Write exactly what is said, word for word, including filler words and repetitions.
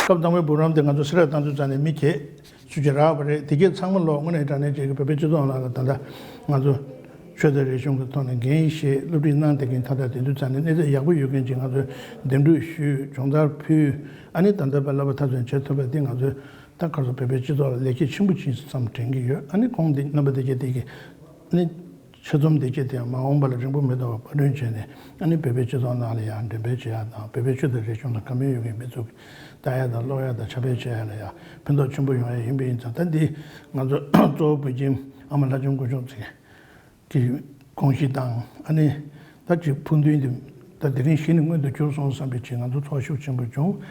སྐབས་དང་པོའི་འབུམ་རམས་དེ་ང་ཚོ་གསལ་བསྒྲགས་བཏང་དུས་ཙང་ནས་མི་གྱལ་སུ་ཅིག་རག་པ་རེད། དེ་གྱད་ཚང་མ་ལོག་དངོས་གནས་དྲང་གནས་ཅིག་གི་བོད་པའི་སྤྱི་ཚོགས་ནང་ལ་ད་ལྟ་ང་ཚོ་ཆོས་དང་རིག་གཞུང་གི་ཐོག་ནས་འགན་བཞེས་སློབ་ཁྲིད་གནང་བསྡད་མཁན། ད་ལྟ་དེང་དུས་ཙང་ནས་གནས་ཚད་ཡག་པོ་ཡོད་མཁན་ཅིག་ང་ཚོས་འདེམས་སྒྲུག་ཞུས། སྦྱོང་བརྡར་ཕུལ། ཨ་ནི་ད་ལྟ་བར་བསླབ་པ་མཐར་སོན་བྱེད་ཐུབ་པ་དེ་ང་ཚོས་ད་ག་རེ་ཟེར། བོད་པའི་སྤྱི་ཚོགས་ལ་ལེགས་སྐྱེས་ཆེན་པོ་ཅིག་བསམ་དྲན་གྱི་ཡོད། ཨ་ནི་ཁོང་དེ་རྣམ་པ་དེ་གྱད་དེ་གིས་ཨ་ནི་ཆེད་རྩོམ་དེ་གྱད་དེ་མ་འོངས་པ་ལ་རིང་པོ་མི་ཐོགས་པར་པར་སྐྲུན་བྱས་ནས། ཨ་ནི་བོད་པའི་སྤྱི་ཚོགས་ནང་ལ་ཡང་འགྲེམས་སྤེལ་བྱེད་ཡག་དང་། བོད་པའི་ཆོས་དང་རིག་གཞུང་ལ་དགའ་མོས་ཡོད་མཁན་མི་ཚོ་ལྟ་ཡག་དང་ཀློག་ཡག་དང་ཁྱབ་སྤེལ་བྱེད་ཡག་ལ་ཡང་ཕན་ཐོགས་ཆེན་པོ་ཡོང་ཡག་ཡིན་པ་ཡིན་ཙང་། ད་འདི་ང་ཚོ་གཙོ་བོ་བོད་ཁྱིམ་ཨ་མ་ལྷ་ལྕམ་སྐུ་ཞབས་ཀྱི་གི་དགོངས་གཞི་དང་། ཨ་ནི་ད་ཅིག་ཕུགས་འདུན་དེ་ད་དེ་རིང་གཞི་ནས་མངོན་དུ་གྱུར་སོང་བསམ་པའི་ཆེད་ང་ཚོ་ཚོར་ཤུགས་ཆེན་པོ་བྱུང་